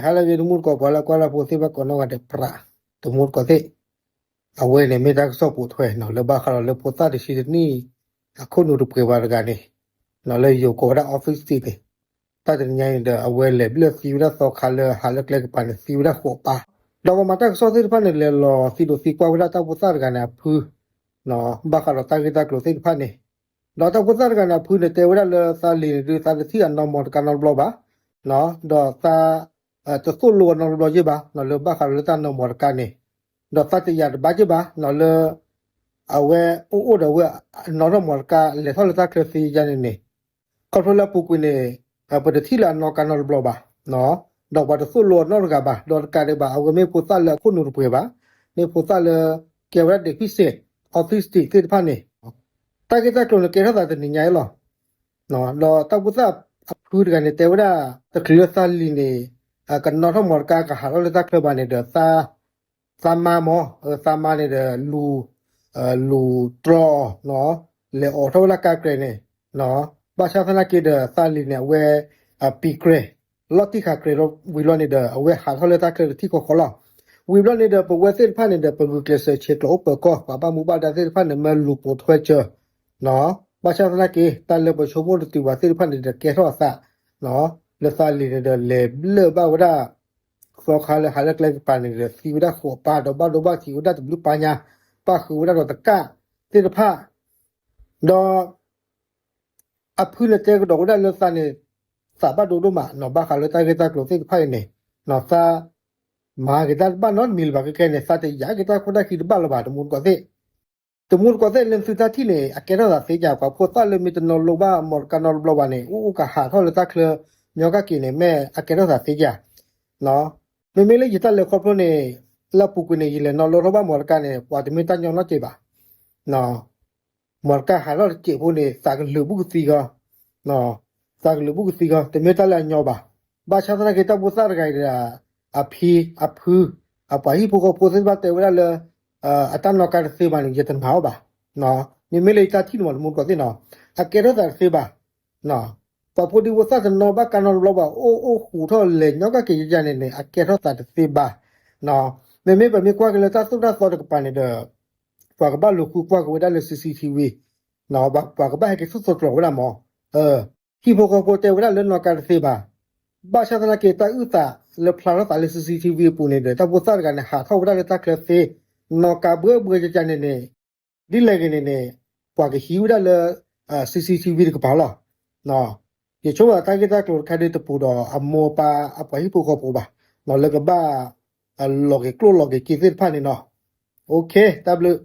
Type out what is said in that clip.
ဟါလၢအဂ့ၤ တမူတကိး ပှၤလၢကွၢ်တၢ်ဖိသ့ၣ်တဖၣ်ကိးနီၢ်ဂၤဒဲး ပြး တမူတကိးသ့ၣ်, အဝဲန့ၣ်မ့ၢ်တၢ်ကစီၣ်ပိာ်ထွဲနီၤ လၢဘၣ်ဃးဒီးလၢဖိသၣ်တဆံတနံၣ် အခိၣ်နူာ်တပှဲၤဘၣ်တဂၤန့ၣ် နီၤလၢယိၤကိးဝဲဒၣ် autistic န့ၣ် တၢ်တနံၤညါအံၤန့ၣ်ဒီး အဝဲလဲၤဘျၢၣ်သံဝဲဒၣ်သီခါလၢဟးလၢကျဲကပၤန့ၣ် သံဝဲဒၣ်ဃိးပၢ်, ဒီးပှၤမၤတၢ်ကစီၣ်သ့ၣ်တဖၣ်န့ၣ် လဲၤလီၤသံဒိးသံကွၢ်ဝဲဒၣ်တၢ်ဖိသၣ်တဂၤန့ၣ်အဖု ဘၣ်ဃးဒီးတၢ်ဂ့ၢ်တၢ်ကျိၤသ့ၣ်တဖၣ်န့ၣ်, ဒီးတၢ်ဖိသၣ်တဂၤန့ၣ်အဖုန့ၣ် တဲဝဲဒၣ်လၢသးလံၤန့ၣ်ဒုး သးတထံၣ်အနီၢ်မီၢ်တကါနီတဘျီဘၣ်, ဒီးသး တသိၣ်လိအနီတဘျီယ့ၢ်ဘၣ် လၢဘၣ်ဃးဒီးလၢတၢ်နီၢ်မီၢ်တကါန့ၣ်, ဒီးသးတယာ်တဘၣ်ယ့ၢ်ဘၣ် လၢ အဝဲအိၣ်အိၣ်ဒီးဝဲ အနီၢ်ထီၣ်မီၢ်တကါ လဲၤထီၣ်လၢတၢ်ချၢသ့ယါန့ၣ်န့ၣ် ခီဖျိလၢအပူၤကွံာ်န့ၣ် ပတထံၣ်လၢအနီၢ်ကါနီတဘျီဘၣ်, ဒီးပှၤတသိၣ်လိအနီတဂၤဘၣ် ဒီးတကးဒံးဘၣ် အဝဲမ့ၢ်ဖိသၣ်လၢအခိၣ်နူာ်တပှဲၤဘၣ်, မ့ၢ်ဖိသၣ်လၢ ကဲဝဲဒၣ် deficit autistic သ့ၣ်တဖၣ်န့ၣ်, တၢ်ဂ့ၢ်တၢ်ကျိၤန့ၣ် ကဲထီၣ်သးတနံၤညါအံၤလီၤ. ဒီးတၢ်ဖိသၣ်အဖုတဂၤန့ၣ် တဲဝဲဒၣ် တချုးလၢသးလံၤန့ၣ် ကနီၢ်ထီၣ်မီၢ်တကါ ကဟးထီၣ်လၢတၢ်ချၢဘၣ်န့ၣ်ဒီး သးမါမၢ်, သးမါန့ၣ်ဒီး လူၤတြီအီၤ, လဲၤအိးထီၣ်ဝဲဒၣ်ကါကြဲးန့ၣ်, ဘၣ်ဆၣ်သနာ်က့ဒီး သးလံၤန့ၣ် အဝဲ ပံၤကြဲး လီၤတံၢ်ဃာ်ကြဲးဝံၤလီၤန့ၣ်ဒီး အဝဲဟးထီၣ်လၢတၢ်ချၢတထံၣ်ဃီဃီလီၤ. ဝံၤဘျီန့ၣ်ဒီး ပဝဲသ့ၣ်တဖၣ်န့ၣ်ဒီး ပဂုာ်ကျဲးစၢးဆဲးကျိးအိၣ်ပၢၤကီၢ် ပှၤဘၣ်မူဘၣ်ဒါသ့ၣ်တဖၣ်န့ၣ် မၢလူၤပိာ်ထွဲစၢၤ, ဘၣ်ဆၣ်သနာ်က့ တၢ်လၢပဆိကမိၣ်တတုၤဘၣ်သ့ၣ်တဖၣ်န့ၣ်ဒီး ကဲထီၣ်အသး လၢသးလံၤန့ၣ်ဒီး လဲၤဘျၢၣ်ဘၣ်ဝဲဒၣ် သီခါလၢဟးလၢကျဲကပၤန့ၣ်ဒီး သံဝဲဒၣ်ဃိးပၢ် ဒီးဘၣ်ဒိဘၣ်ထံးဝဲဒၣ်တဘျုးပၢ်ညါ, ပၣ်ဃုာ်ဝဲဒၣ်ဒီးတကၣ်သ့ၣ်တဖၣ်, ဒီး အဖုန့ၣ်တဲကဒီးဝဲဒၣ်လၢသးန့ၣ် သးဘၣ်ဒိဒိၣ်မးနီၤ ဘၣ်ဃးလၢတၢ်ဂ့ၢ်တၢ်ကျိၤသ့ၣ်တဖၣ်အံၤန့ၣ်, သး မၤက့ၤတၢ်တဘၣ်နီတမံၤလၢၤဘၣ် ခဲခဲန့ၣ် သးတယာ်က့ၤတၢ်ခိၣ်တၢ်ခံတဘၣ်လၢၤဘၣ် တမူတကိးသ့ၣ်. တမူတကိးသ့ၣ် လၢသုတၢ်ထံၣ်န့ၣ် အကဲထီၣ်သးသ့ဧါ, ပှၤဖိသၣ်လၢမ့ၢ်တနီၤလိဘၣ်မီၢ်တကါနီတဘျီဘၣ်န့ၣ် အိၣ်အိၣ်ကဟးထီၣ်လၢတၢ်ချၢ ညီကၣ်က့ၤန့ၣ် မ့ၢ်အကဲထီၣ်သးသ့ဧါ. မ့မ့ၢ်လၢယတၢ်လဲၤခီဖျိန့ၣ် လၢအပူၤကွံာ်န့ၣ် ယလဲၤနီၤလိထီၣ်ဘၣ်မီၢ်တကါန့ၣ် ပှၤတမ့ၢ်တၢ်ညီနီတစဲးဘၣ် မီၢ်တကါဟးထီၣ်တစဲးဖိန့ၣ် သးကလုာ်ဘူၣ်ကသံဂီၤ, သးကလုာ်ဘူၣ်ကသံဂီၤ တမ့ၢ်တၢ်လၢအညီဘၣ်. ဘၣ်ဆၣ်သနာ်က့ တၢ်ဖိသၣ်တဂၤအံၤဒီး အဖံ အဖု အပှၤဟံၣ်ဖိဃီဖိသ့ၣ်တဖၣ်တဲဝဲဒၣ်လၢ အတၢ်နီၣ်ကါတသ့ဘၣ်န့ၣ် ယတနာ်အီၤဘၣ်. မ့မ့ၢ်လၢယတၢ်ထံၣ်န့ၣ်မီၢ် တမူတကိးသ့ၣ်နီၤ အကဲထီၣ်သးတသ့ဘၣ် ပှၤဖိဒံဖိသၣ်တနီၤဘၣ်ကါနီတဘျီဘၣ် အိၣ်အိၣ်ဃူးထီၣ်လဲၤညီကၣ်က့ၤယါန့ၣ်န့ၣ် အကဲထီၣ်သးတသ့ဘၣ်. မ့မ့ၢ်ပမ့ၢ်ကွၢ်က့ၤလၢတၢ်သိၣ်တၢ်သီတကပၤန့ၣ်ဒီး ပှၤကဘၣ်လူၤဃုကွၢ်က့ၤဝဲဒၣ်လၢ C C T V ပှၤကဘၣ်ဟဲက့ၤသူၣ်သီတြီၤဝဲဒၣ်မီၢ် ဟံၣ်ဖိဃီဖိတဲဝဲဒၣ်လၢနီၣ်ကါတသ့ဘၣ်. ဘၣ်ဆၣ်သနာ်က့ တၢ်အုၣ်သးလၢဖျါထီၣ်သးလၢ C C T V အပူၤန့ၣ်ဒီး တၢ်ဖိသၣ်တဂၤန့ၣ် ဟးထီၣ်ဝဲဒၣ်လၢတၢ်ချၢသ့ နီၣ်ကါဘှၢဘှၢယါန့ၣ်န့ၣ် ဒ်လဲၣ်ဂ့ၤန့ၣ်န့ၣ် ပှၤကဟံးဝဲဒၣ်လၢ C C T V တကပၤလီၤ. ယဆိကမိၣ်တၢ်ဂ့ၢ်တၢ်ကျိၤတခါဒ်တပူၤဒီး အမိၢ်အပၢ်အပှၤဟံၣ်ဖိဃီဖိဘၣ် လၢကဘၣ် လီၤက့ၤကျိၣ်လီၤက့ၤက့သ့ၣ်တဖၣ်န့ၣ်နီၤ. တၢ်ဘျုး